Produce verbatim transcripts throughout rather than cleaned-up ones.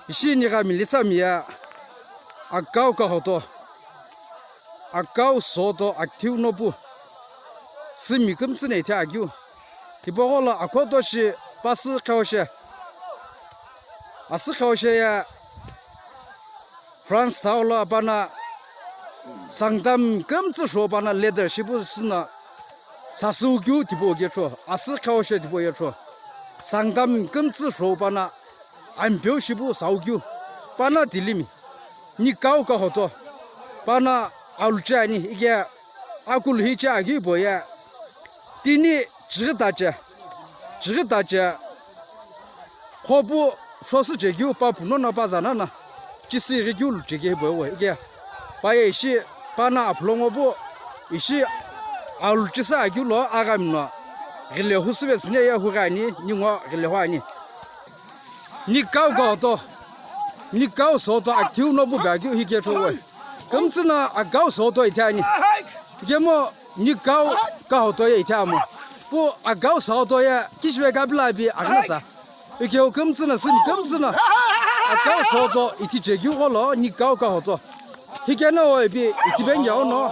Ishi nighami litsami ye akau kahoto, akau soto akithiu nopu, sümi kümtsü no ithi akeu. Tipaqo lo akhoto shi pasü qheo she, asü qheo she ye France thau lo pana Sangtam kümtsü shou pana leader shipu süna sasü keu tipau keu tho, asü qheo she tipau ye tho. Sangtam kümtsü shou pana ampeu shipu sau keu. Pana tilimi, nikau kahoto, pana aluchi ani, ike akulu hiche akeu ipo ye. Tini chighi tache, chighi tache. Khopu shosü chekeu pa puno na pa zana na, chisü ighi keu lu chekeu hipau we ike. Pa ye ishi pana aphulo ngo pu ishi aluchi sa akeu lo aghami no ghile hu süve süne ye hu ghi ani, ningu ghile hu ani. Nikau kahoto, nikau soto akithiu nopu pe akeu hike tho we. Kümtsü no akau soto ithi ani. Ikemu nikau kahoto ye ithi amo. Pu akau soto ye kishive kapila pi aghina sa. Ikeu kümtsü no, sümi kümtsü no akau soto ithi chekeu qo lo nikau kahoto. Hikeno ipi ithi pengeo no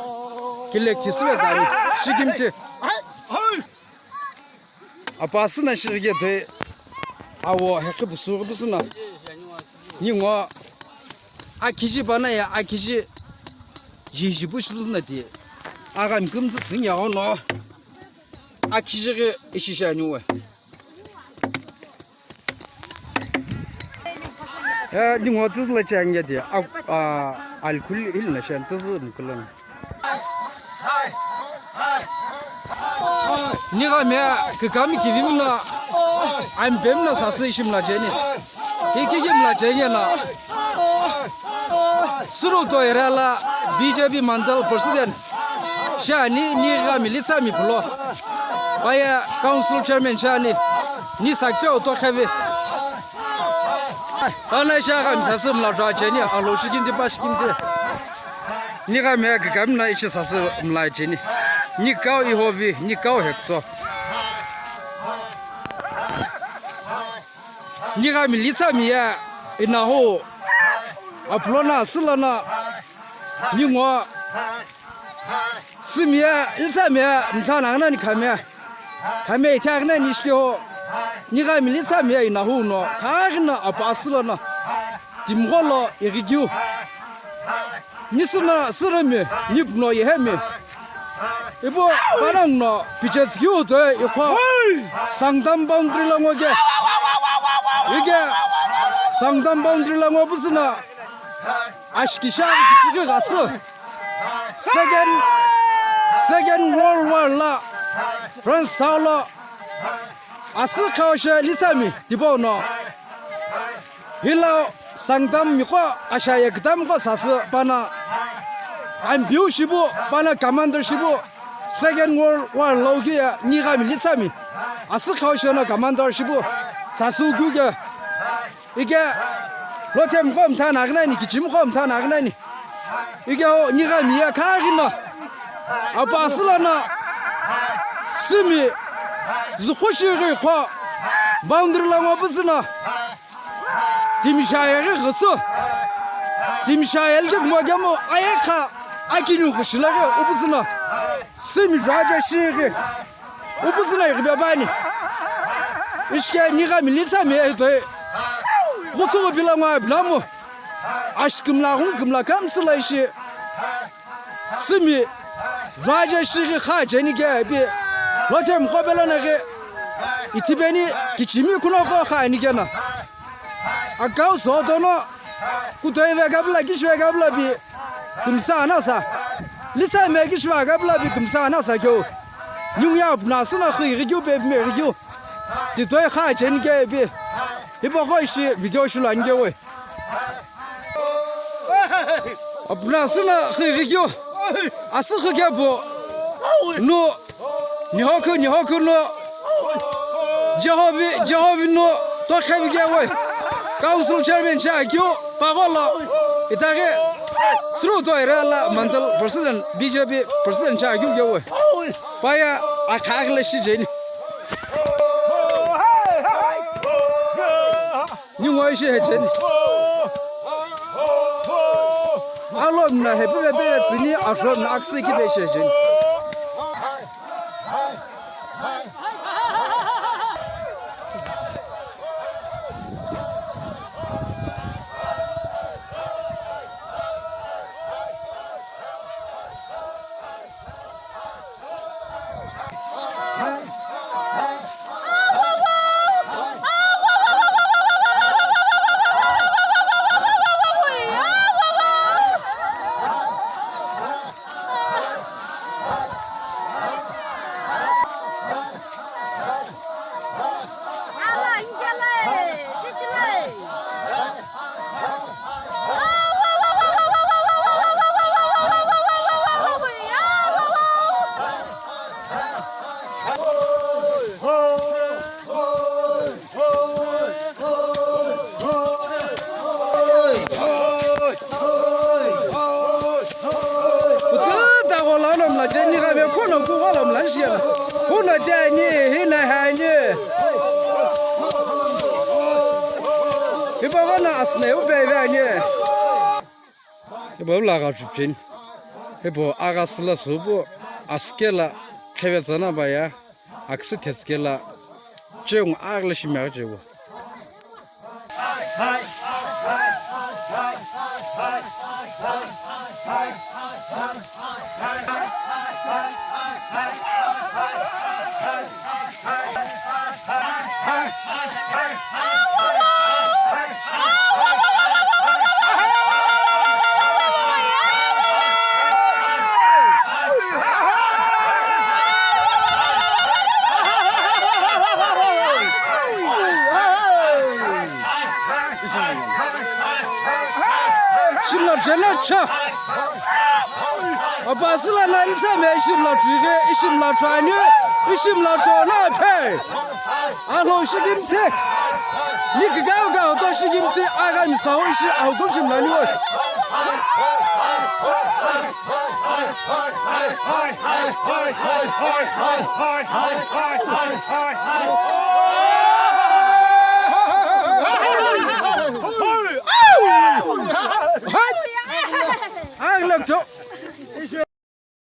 kilekthi süve zani, shikimthi. Apa asü no shighike toi awo hekhi pusu ghi pusu no. Ningu akhishi pana ye akhishi jiji pu shi pusu no ti. Aghami kümtsü tsüngegho no akhishi ghi ishi shi ani we. Eh, ningu tüzü lo che ange ti, a, a, alkul hili no shi ani, tüzü mkulu no. Nighami kükami kivimi no, ampemi no sasü ishi mla cheni. Kiki ki mla cheni no. Suru to area lo B J P Mandal President shi ani, nighami litsami pulo. Pa ye Council Chairman shi ani, ni sakpeu to khevi. Ana ishi aghami sasü mla zha cheni, alo shikimthi pa shikimthi. Nighami kükami no ishi sasü mla cheni. Nikau ihovi, nikau hekto. Nighami litsami ye inahu aphulo no asü lono ningu sümi ye litsami ye mtha no aghina ni khami ye. Khami ye ithi aghina ni shikeho. Nighami litsami ye inahu no khaghi no apa asü lono timiqo lo ighi keu. Nisü no sürümi, nipu no yehemi. Ipu panongu no pichetsü keu toi ikho Sangtam boundary lo ngo ke. Ike Sangtam boundary lo ngo pusu no ashiki shi aghi kishighi ghasü. Second, Second World War lo France thau lo asü qheo she litsami tipau no. Hilo Sangtam miqo ashaye kütamiqo sasü pana ampeu shipu, pana commander shipu, Second World War lo keu ye nighami litsami asü qheo she no commander shipu sasü keu ke. Ike lothemiqo mtha no aghina ni, kichimiqo mtha no aghina ni. Ike ho nighami ye khaghi no apa asü lono sümi züxu shighi ikho boundary lo ngo pusu no timi shi ayeghi ghüsü. Timi shi ayeli kemu kemu ayekha akiniu kushi lo ghi upusu no sümi zhaje shighi upusu no ighipe püani. Ishi ke nighami litsami ye toi kuthu pila ngo apu namu ashiki mla ghungu kümla kümtsü lo ishi sümi zhaje shighi kha cheni ke ipi lothemiqo pe lono ghi ithi peni kichimi kuno qo kha ani keno. Akau soto no kutoi vekapila, kishive kapila pi kümsa no sa. Litsami ye kishive kapila pi kümsa no sa keu. Ningu ye apu no asü no xü ighi keu pe pi me ighi keu. Ti toi kha cheni ke ipi. Hipaqo ishi video shilu ani ke we. Apu no asü no xü ighi keu. Asü xü kepu nu Nihoku, Nihoku nu Jehovi, Jehovi nu tokhevi ke we. Council chairman shi akeu paqo lo itaghi Suru to area lo Mandal president, B J P president shi akeu ke we. Pa ye akha kile shi cheni. Ningu ishi he cheni. Alo mna hepu ve pere tsüni asho mna aksi ki ve shejin. Kutu dagho la nom la jeni ga be khono ku gho lom lan shia. Huno jeni hina hani. Ibo gho na asne u be be ani. Ibo la ga chupin. Ibo aga sila subo askela khevetsana ba ya. Aksi theskela cheung aghile shimaghi chewo. Shimla chena cha. Apasila na ilse me ishimla chige, ishimla chanye, ishimla chona pe. Alo shigimtse. Ni kikau ka oto shigimtse aga misao ishi au kumshimla ni wo. Ang lagto.